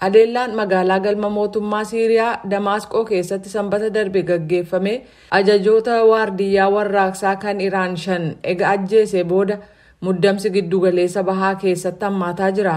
Haleellaan magaalaa galma mootummaa Siiriyaa Damaasqoo keessatti Sanbata darbe gaggeeffame ajajoota Waardiyyaa Warraaqsaa kan Iraan shan ega ajjeese booda muddamsi Giddugaleessa Bahaa keessatti hammaataa jira.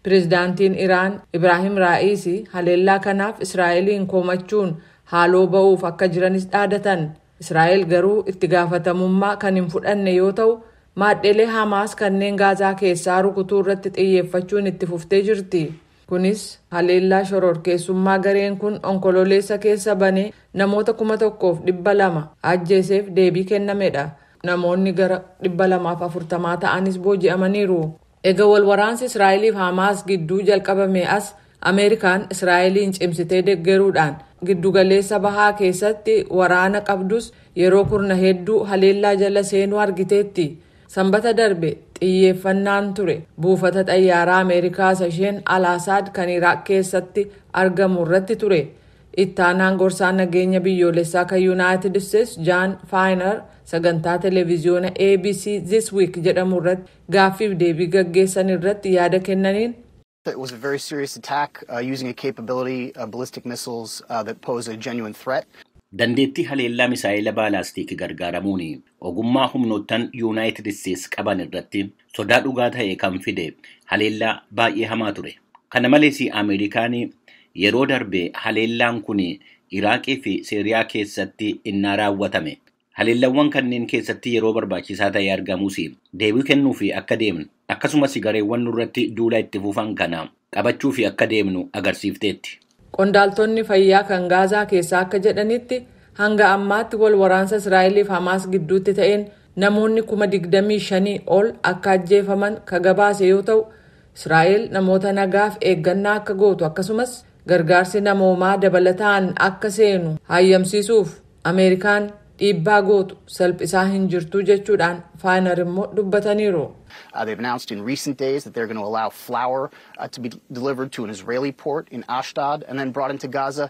Pireezidaantiin Iraan Ibraahim Raa'isi haleellaa kanaaf Israa'eliin komachuun haaloo ba'uuf akka jiranis dhaadatan. Israa'el garuu itti gaafatamummaa kan hin fudhanne yoo ta'u, maadhelee Hamaas kanneen Gaazaa keessaa rukutuu irratti xiyyeeffachuun itti fuftee jirti. Kunis haleellaa shororkeessummaa gareen kun Onkololeessa keessa banee namoota 1,200 ajjeeseef deebii kennamedha. Namoonni gara 240 ta'anis booji'amaniiru. Egaa wal waraansi Israa'eliif Hamaas gidduu jalqabame as Ameerikaan Israa'eliin cimsitee deeggaruudhaan Giddugaleessa Bahaa keessatti waraana qabdus yeroo kurna hedduu haleellaa jala seenuu argiteetti. Sanbata darbe xiyyeeffannaan ture buufata xayyaaraa Ameerikaa isheen Alaasaad kan Iraaq keessatti argamu irratti ture. Ittaanaan gorsaa nageenya biyyoolessaa kan Yuunaayitid Isteets Jaan Faayinar sagantaa televiziyoona ABC This Week jedhamu irratti gaaffiif deebii gaggeessan irratti yaada kennaniin, It was a very serious attack using a capability of ballistic missiles that pose a genuine threat. Dandeettii haleellaa misaa'ila baalaastikii gargaaramuun ogummaa humnoottan Yuunaayitid Isteets qaban irratti sodaa dhugaa ta'e kan fide haleellaa baay'ee hamaa ture. Kana malees, Ameerikaan yeroo darbe haleellaan kun Iraaqii fi Seeriyaa keessatti innaa raawwatame. Haleellawwan kanneen keessatti yeroo barbaachisaa ta'e argamus deebii kennuuf akka deemnu, akkasumas gareewwan nurratti duula itti fufan kana qabachuu fi akka deemnu agarsiifteetti. Qondaaltonni fayyaa kan Gaazaa keessaa akka jedhanitti, hanga ammaatti wal waraansa Israa'eliif Hamaas gidduutti ta'een namoonni 25,000 ol akka ajjeefaman ka gabaase yoo ta'u, Israa'el namoota nagaaf eeggannaa akka gootu, akkasumas gargaarsi namoomaa dabalataan akka seenu hayyamsiisuuf Ameerikaan dhiibbaa gootu salphisaa hin jirtu jechuudhaan Faayinar immoo dubbataniiru. They've announced in recent days that they're going to allow flour to be delivered to an Israeli port in Ashdod and then brought into Gaza.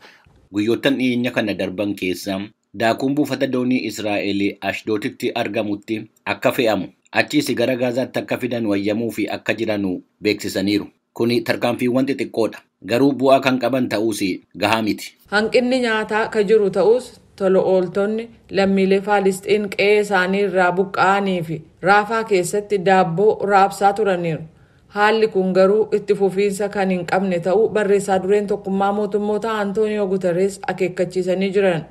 Guyyoottan dhiyeenya kana darban keessa daakuun buufata doonii Israa'el Ashdootitti argamutti akka fe'amu, achiis gara Gaazaatti akka fidan wayyamuu fi akka jiranu beeksisaniiru. Kuni tarkaanfiiwwan xixiqqoodha. Garuu bu'aa kan qaban ta'uus gahaa miti. Hanqinni nyaataa ka jiru ta'us, tola ooltonni lammiilee Faalisxiin qe'ee isaanii irraa buqqa'anii fi Raafaa keessatti daabboo raabsaa turaniiru. Haalli kun garuu itti fufiinsa kan hin qabne ta'uu barreessaa dureen Tokkummaa Mootummoota Antooniyoo Guterres akeekkachiisanii jiran.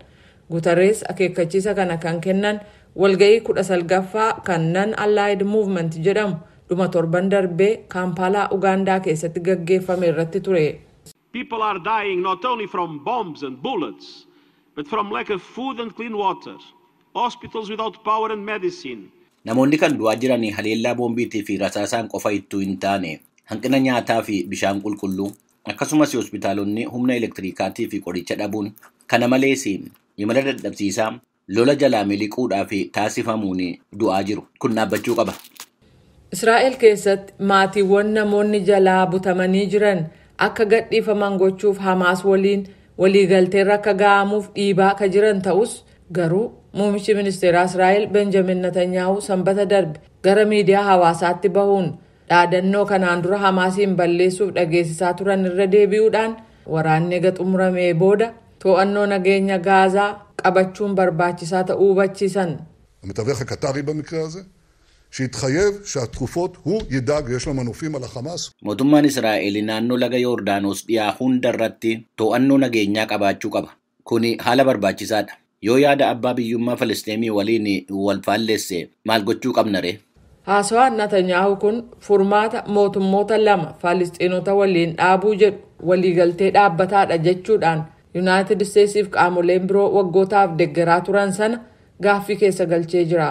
Guterres akeekkachiisa kana kan kennan walga'ii 19ffaa kan Non Aligned Movement jedhamu dhuma torban darbee Kaampaalaa, Ugaandaa keessatti gaggeeffame irratti ture. People are dying not only from bombs and bullets, but from lack of food and clean water, hospitals without power and medicine, Namoonni kan du'aa jiran haleellaa boombiitii fi rasaasaan qofa ittuu hin taane, hanqina nyaataa fi bishaan qulqulluu, akkasumas hospitaalonni humna elektiriikaatii fi qoricha dhabuun, kana malees imala dadhabsiisaa lola jalaa miliquudhaaf taasifamuun du'aa jiru. Kun dhaabbachuu qaba. Israa'el keessatti maatiiwwan namoonni jalaa butamanii jiran akka gadhiifaman gochuuf Hamaas waliin waliigalteerra akka ga'amuuf dhiibaa ka jiran ta'us, garuu muummichi ministeeraa Israa'el Benjamin Netanyaahu Sanbata darbe gara miidiyaa hawaasaatti bahuun dhaadannoo kanaan dura Hamaasiin balleessuuf dhageessisaa turan irra deebi'uudhaan, waraanni eega xumuramee booda to'annoo nageenya Gaazaa qabachuun barbaachisaa ta'uu hubachiisan. המתווך הקטרי במקרה הזה, שהתחייב שהתרופות, הוא ידאג, יש לו מנופים על החמאס. Mootummaan Israa'el naannoo laga Yoordaanos dhiyaa hunda irratti to'annoo nageenyaa qabaachuu qaba. Kuni haala barbaachisaadha. Yoo yaada abbaa biyyummaa Falisxeemii waliin wal faallesse maal gochuu qabna ree? Haasawaan Netanyaahu kun furmaata mootummoota lama Faalisxiinota waliin dhaabuu jedhu waliigaltee dhaabbataadha jechuudhaan Yuunaayitid Isteetsiif qaamoleen biroo waggootaaf deeggaraa turan sana gaaffii keessa galchee jira.